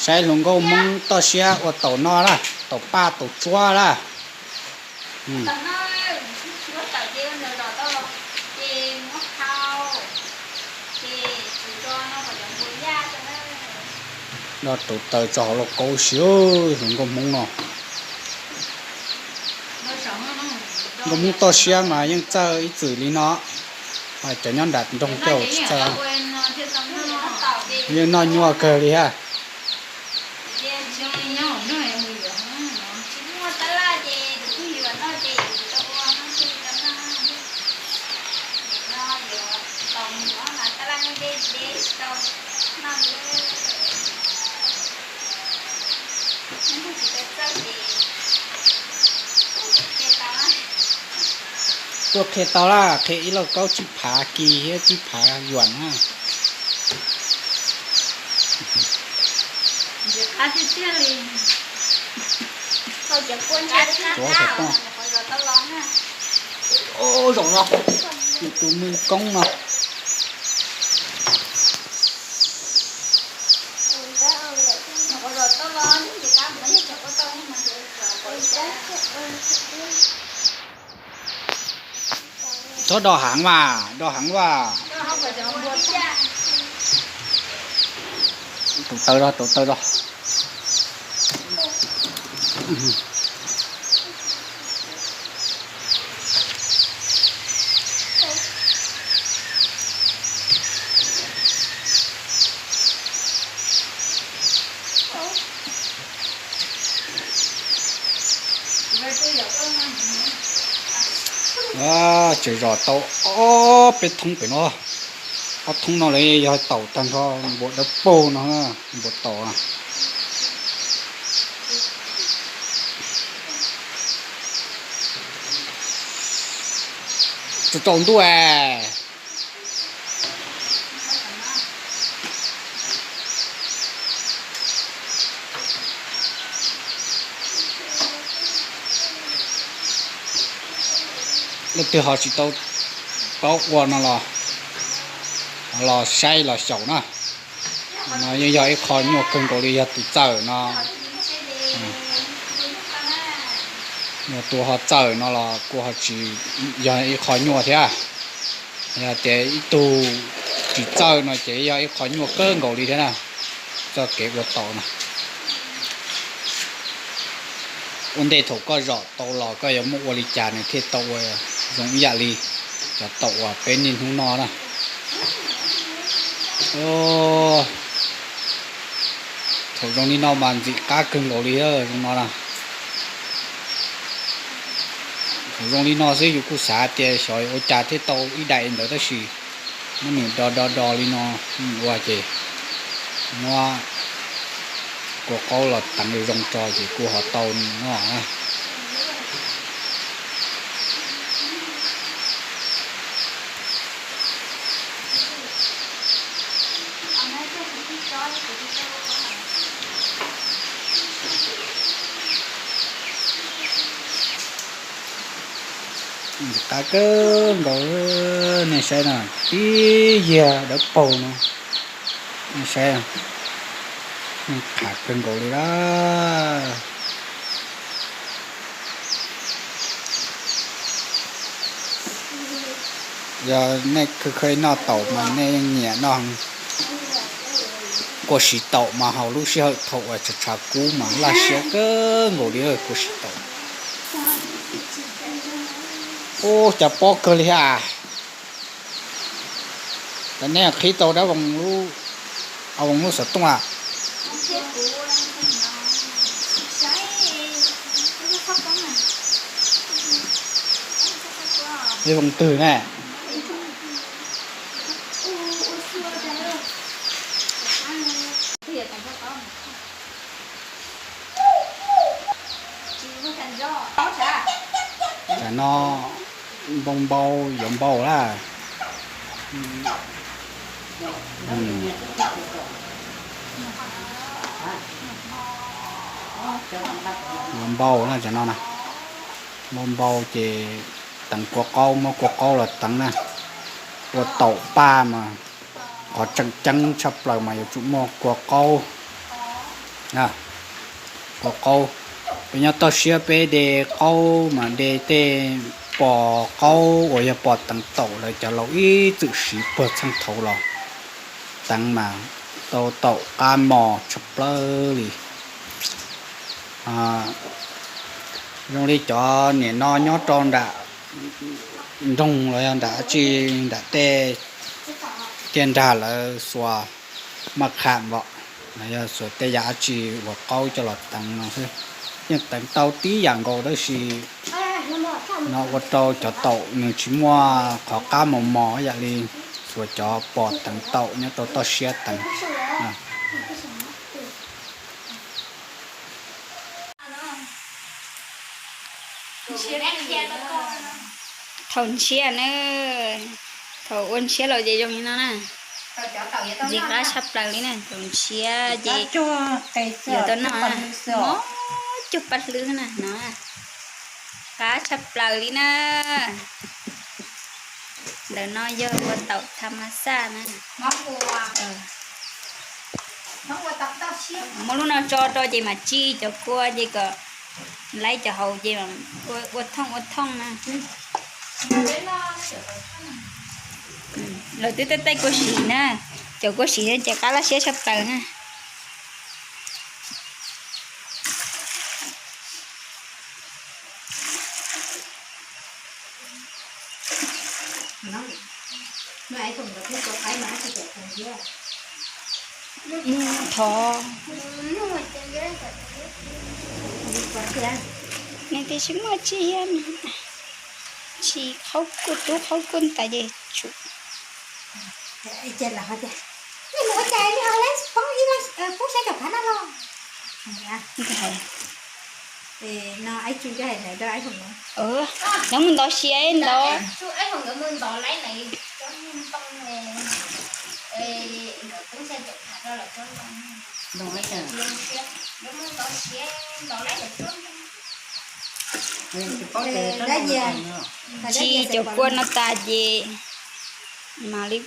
Saib hluas nkauj Hmoob toj siab ua taum no lawm, taum paj taum tsuab lawm. Do rauv taws tso hauv lauj kaub si, hluas nkauj Hmoob no. Nkauj Hmoob toj siab mas yeej txawj ib txwm li no, cov nyob nram nroog tej tsis txawj. Yeej noj nyuaj kawg li hab. Tuaj qhia tau lawm, qhia ib lauj kaub tsib phav kis thiab tsib phav yuam na. Tus Mws Koob no. Txhob do heev mas, do heev mas. Rauv taws, rauv taws. Tseem zom tau ob peb thoob pem no. Ob thoob no lawm yog taum tag nrho npua dawb paug no, npua taum. Tsaus ntuj es. Leej twg ho tsis tau paub ua no los, los saib los xyaum na. No yeej yog ib qho nyuaj kawg nkaus li yog tus txawm no. Yog tus ho txawm no los kuj ho tsis yog ib qho nyuaj thiab. Yog tias ib tug tsis txawj no ces yog ib qho nyuaj kawg nkaus li thiab na, txoj kev ua taum no. Ua ntej thaum koj zom tau los koj yuav muab ua li cas nws thiaj tau ua zoo ib yam li cov taum uas peb niaj hnub noj na. Thaum zoo li no mas ntxim qab kawg nkaus li zoo no na. Thaum zoo li no xwb yus kuj xav tias xyov ua cas thiaj tau ib daim ntawd tab sis muab nws do do do li no ua ces muab kua qaub los teev zoo tso ces kuj ho tau noj na. Ntxim qab kawg nkaus, nej saib no, tib yag dawb paug no, nej saib, qab kawg nkaus li lawm. Yog nej khwv khwv noj taum mas nej yeej nyiam noj. Kua si taum mas haus lub sij hawm thaum uas tshav tshav kub mas laj siab kawg nkaus li kua si taum. Ub, cas pob kawg li thiab. Cas nej qhib tau dab voos lub, voos lub xov tooj a? Ib voos twg ne? Tam no npau npau yuav npau lawm. Yuav npau na, tam no na. Npau npau ces teev kua qaub, muab kua qaub los teev na. Ua taum paj mas qhov tseem ceeb tshaj plaws mas yuav tsum muaj kua qaub. Ua qaub, peb nyob toj siab peb de qaub mas de tej pos qaub uas yog pos teev taum lawv cov laus ib txwm siv puag txheej thaum los teev mas tau taum qab mos tshaj plaws li. Zoo li cov niam no nyob rau nram nroog los yog nram dab tsi, nram tej kiag nrag lawv xuas maj qham npom los yog xuas tej yam dab tsi ua qaub coj los teev no xwb. Yeej teev tau tib yam nkaus tab sis no ua rau cov taum nws tsis muaj qhov qab mos mos yam li xuas cov pos teev taum nyob rau toj siab teev. Thaum ntshiab na, thaum ua ntshiab los ces zoo li no na. Ces qab tshaj plaws li na, thaum ntshiab ces yuav tau noj na, mob cuag paj hlwb na no. Qab tshaj plaws li na. Ntawm no yog ua taum tha ma xaj na. Muab lub no tso rau ces mam tsi cov kua ces kom laib cov hauv ces ua thooj ua thooj na. Lawv twb tej tej kua siv na, cov kua siv ces qab laj siab tshaj plaws na. Thov nws tias tsis muaj tsi iab, tsis qhaub kuj tub qhaub kuj tas ces tsum. Lawv mus ntov siav ntov. Tsi cov kua no tas ces mam li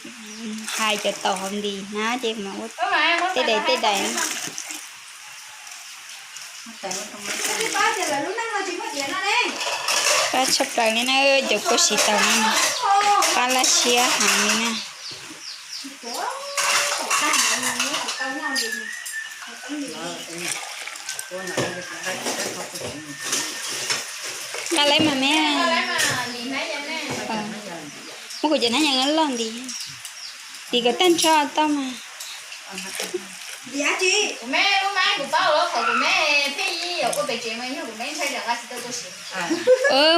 hais cov taum hauv nti na ces mam ua tej daim tej daim. Qab tshaj plaws li na, cov kua siv taum no, qab laj siab heev li na. Nqa lawm mas me. Muab kuv cov hnab yees loj nti, nti kom tag nrho tau mas.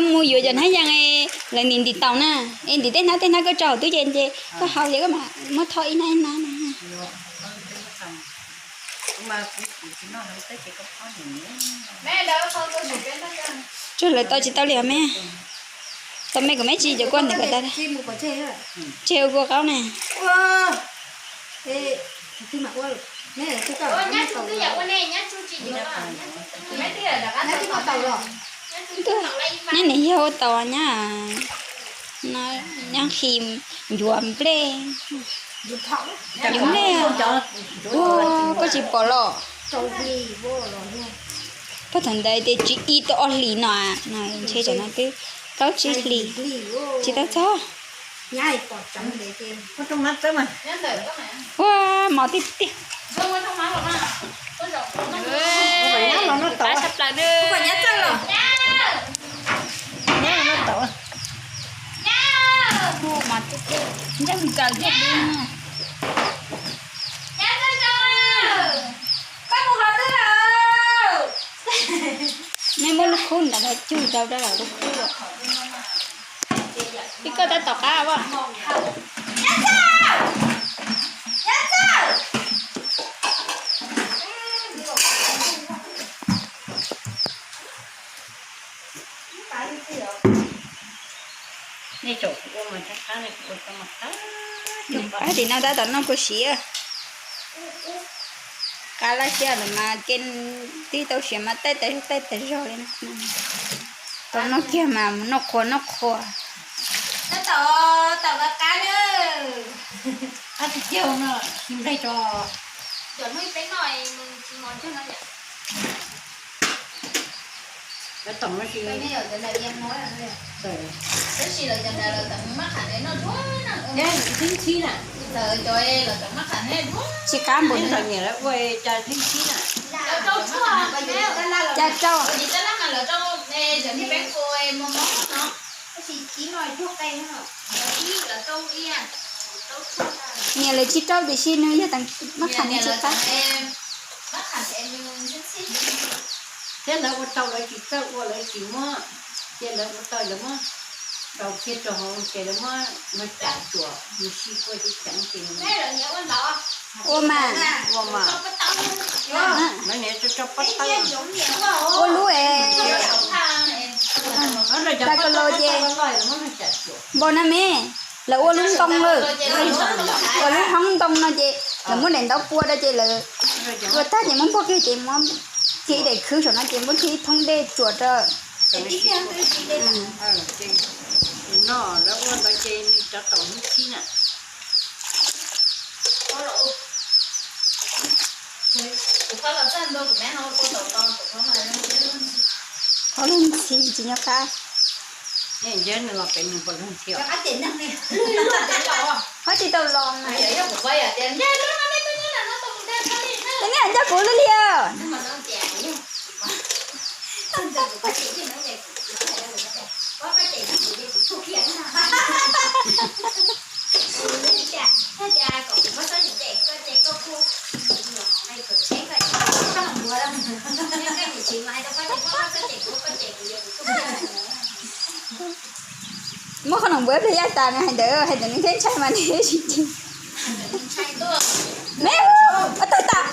Mus yuav cov hnab yees, lawv ntim ntim taum na, es ntim tej hnab tej hnab koj tso hauv tub ces ces koj haus ces koj mam muab tho ib hnab ib hnab na. Tsuag lawv tau tsis tau li os me. Tau me kuv me tsis cov kua ntawd kom tas. Tseg ua kua qaub ne. Nyob nim yog ua taus nyab, nyob nqhis ncuav nplej. Ncuav nplej, koj tsis pom los? Pab thaum ntawd tias tsis ib tau ob hlis no, ntshe tsam no twb plaub tsib hlis tsis tau txog. Ua mov tiag tiag. Qab tshaj plaws na. Ua mov tiag tiag, ntseej nkaws tiag tiag na. Nej muab lub khub ntawd cug rau rau lub khub. Ib koj tab tom qab as. Qab tim no tab tom noj kua siav. Qab laj siab ntawd mas ke twb tau siav mas taij tas zog taij tas zog li na. Tau noj kiag mas noj qhuas noj qhuas. Tab tom, tom qab qab na. Qab tiag tiag no, nqeg tso. Cov hnub peb noj mus tsis mos cog no yom. Lawv tom no si. Tab sis lawv cov nrad lawv tawm mus mab qham ne noj dhuav na. Thib tsib na. Lawv cov lawv cov mab qham ne dhuav. Tsis qab npaum no. Nyiam lawv ua cas thib tsib na. Cas rau. Tab laj mas lawv rau cov niag peb nqus mos mos no. Tab sis tsib no cuag qe no. Lawv rau ib. Niam lawv tsis rau tiam sis nws yog tas mab qham nws tsis qab. Thiab lawv ua tau lawv tsis txawj ua lawv tsis muab, ces lawv ua tau lawv muab rau kiag rau hauv ces lawv muab no cam tsuam nws si kua ces ceev ces ua mas, ua mas, lawv niam rau rau pob tawb. Ua lub es tas ko lo ces npau na me, lawv ua lub ntoo lawm, ua lub hoob ntoo no ces lawv muab daim ntaub pua rau ces lawv ua tag ces muab npog kiag ces muab kiag ib daim khwb saum no ces muab kiag ib thoob dej tsuam rau. No lawv ua ntawd ces nws rov tom hnub tsib na. Qhov lub ntxhi tsis nyob qab. Qhov tsis tau los mas. Ces nej nco kuv lub li os. Muab qhov no npuav pliag yaj tas nws hais ntawd, hais ntawd nws thiaj ntshai mas nws tsis ntshai. Me, ua tawg tas.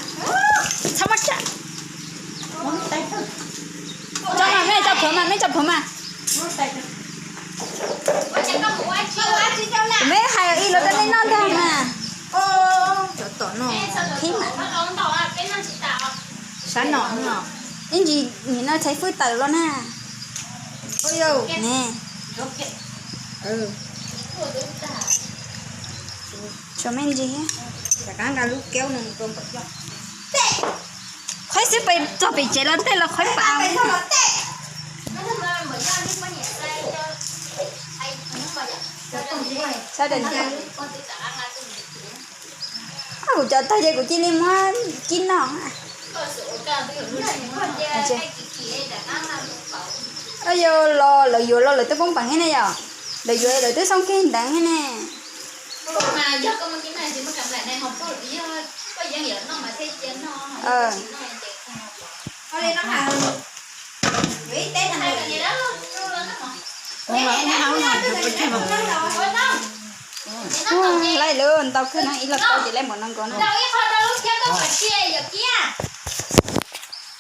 Txhob muab tsam. Tso mas, me tso plhuav mas, me tso plhuav mas. Me hais ib los rau nej noj ntag mas. Qhib mas. Sab no no. Ib ntsis nim no Txhais Fwj tawm los na. Ne. Tshuav me ntsis. Qhuaib xwb, pes txog pem tsev los tej los qhuaib pas. Kuv cov tag ces kuv cia li muab kib noj. Yog los lawv yuav los lawv twb poob peev thiab ne yom, lawv yuav lawv twb xoo kiag nteev thiab ne. Laij lawm ntau kawg no, ib los tau ces laij npaum no nkaus no.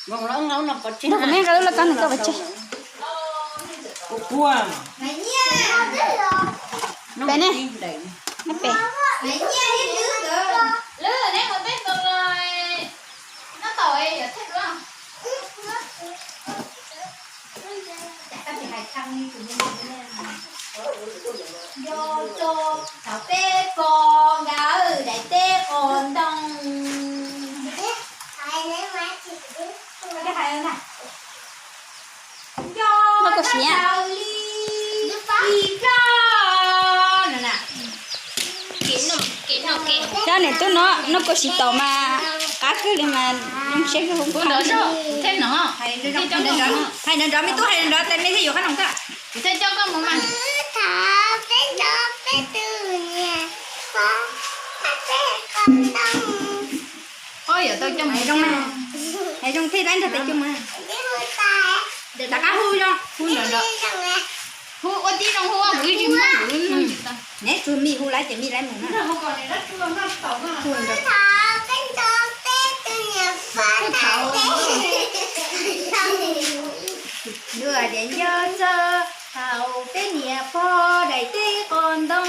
Nrog kuv me nqa lub lauj kaub no koj ua tseg. Pem ne, neb pem. Nco tso thaum peb pog nkawd daim teb qos ntoo. Noj koj siv. Cov niam tub no noj koj siv tau mas qab kawg li mas zoo siab kawg. Hais nrov nrov me tub, hais nrov nrov tes me thiaj yuav qab noom koj. Kuv thiaj coj koj mus mas. Hais zoo, hais zoo thiaj tau nrog tes coj mus. Rov qab hu zoo, hu nrov nrov. Hu ua tib zoo hu, kuv tsis muaj kuv. Neb tsuag mij hu lawm ces mij lawv mus na. Nco tso thaum peb niam pog daim teb qos ntoo,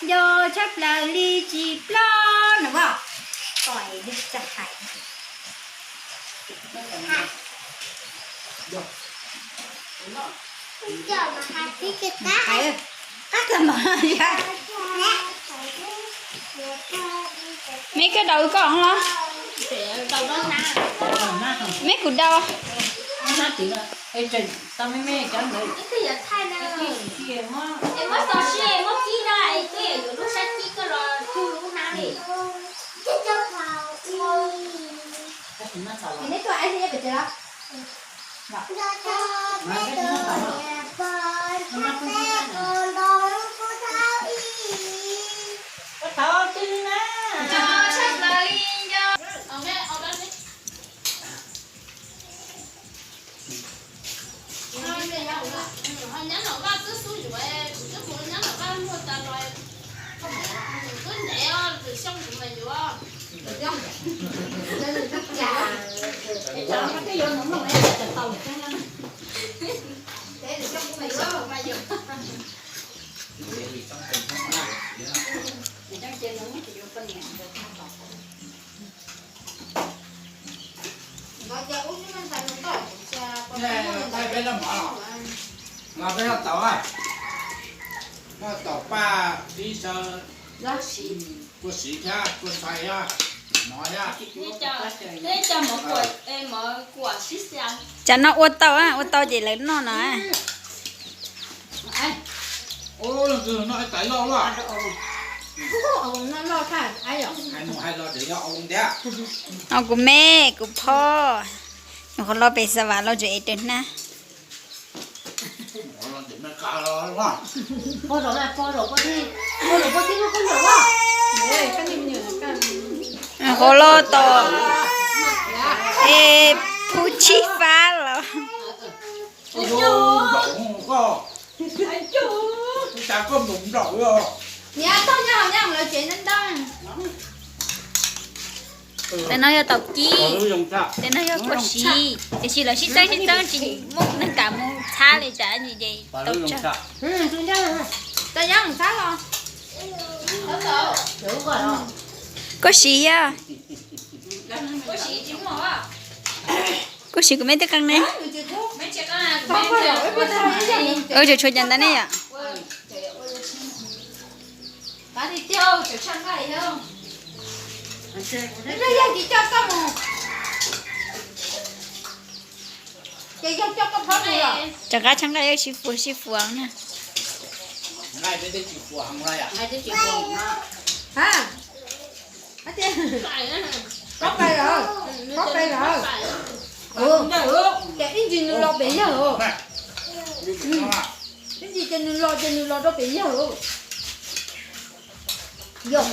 nco tshaj plaws li tsis ploj no. Me koj daus koj los? Me kuv dau. Peb noj mov los, peb noj taum, noj taum paj ib sawv, kua siv thiab kua ntxhais thiab, mov thiab. Tsam no ua tau, ua tau ces lawv noj no. Ua leej twg noj ib tais loj luaj? Hais mus hais los tseem yog ua ntiag. Ho kuv me, kuv phob, nyuam qhuav los pem Xav Vam los tseem ev raws hnab. Nyuam qhuav los tom es phu tsib fab los. Tes no yog taum kib, tes no yog kua siv, tiam sis lawv sib txawb sib txawb tsis muaj neeg kam mus txhab li cas ces tau tsawg. Kua siv yog, kua siv kuv me twb qee ne. Tshuav tshuav cov ntawd ne yom. Rov qab tshaib nqaij sib fuas sib fuas na. Ces ib ntsis nws los pem yawg os. Ib ntsis ces nws los ces nws los rau pem yawg os. Yog.